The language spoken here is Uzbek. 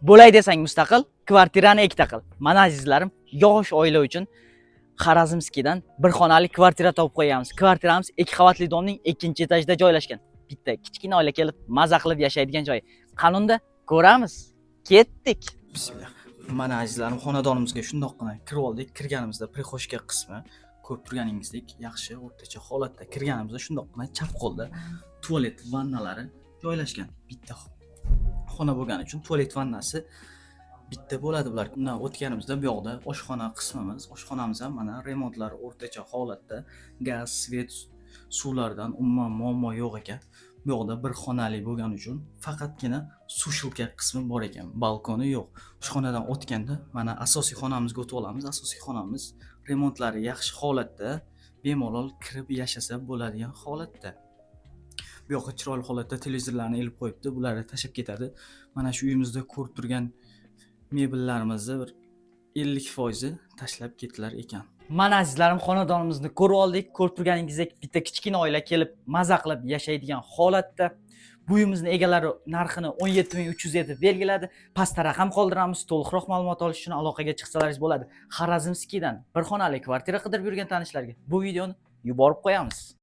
Bo'lay desang mustaqil, kvartirani ikkita qil. Mana, azizlarim, yosh oila uchun Xorazmskiydan bir xonali kvartira topib qo'yganmiz. Kvartiramiz ikki qavatli дом ning ikkinchi etajida joylashgan. Bitta kichkina oila kelib maza qilib yashaydigan joy. Qani unda ko'ramiz. Ketdik. Bismillah. Mana, azizlarim, xonadonimizga shundoqqina kirib oldik. Kirganimizda прихожка qismi, ko'rib turganingizdek, yaxshi, o'rtacha holatda. Kirganimizda shundoqqina chap qo'lda tualet, vannalari joylashgan. Bitta xona bo'lgani uchun tualet, vannasi bitta bo'ladi bular. Undan o'tganimizda bu yoqda oshxona qismimiz. Oshxonamiz ham, mana, remontlari o'rtacha holatda. Gaz, свет, suvlardan umuman muammo yo'q ekan. Bu yoqda bir xonali bo'lgani uchun faqatgina сушилка qismi bor ekan, balkoni yo'q. Oshxonadan o'tganda, mana, asosiy xonamizga o'tib olamiz. Asosiy xonamiz remontlari yaxshi holatda, bemalol kirib yashasa bo'ladigan holatda. Bu yoqqa chiroyli holatda televizorlarni ilib qo'yibdi, bularni tashlab ketadi. Mana shu uyimizda ko'rib turgan mebellarimizni bir 50 foizi tashlab ketilar ekan. Mana, azizlarim, xonadonimizni ko'rib oldik. Ko'rib turganingizdek, bitta kichkina oila kelib maza qilib yashaydigan holatda. Bu uyimizni egalari narxini 17 300 etib belgiladi. Pastda raqam qoldiramiz. To'liqroq ma'lumot olish uchun aloqaga chiqsalaringiz bo'ladi. Xorazmskiydan bir xonali kvartira qidirib yurgan tanishlarga bu videoni yuborib qo'yamiz.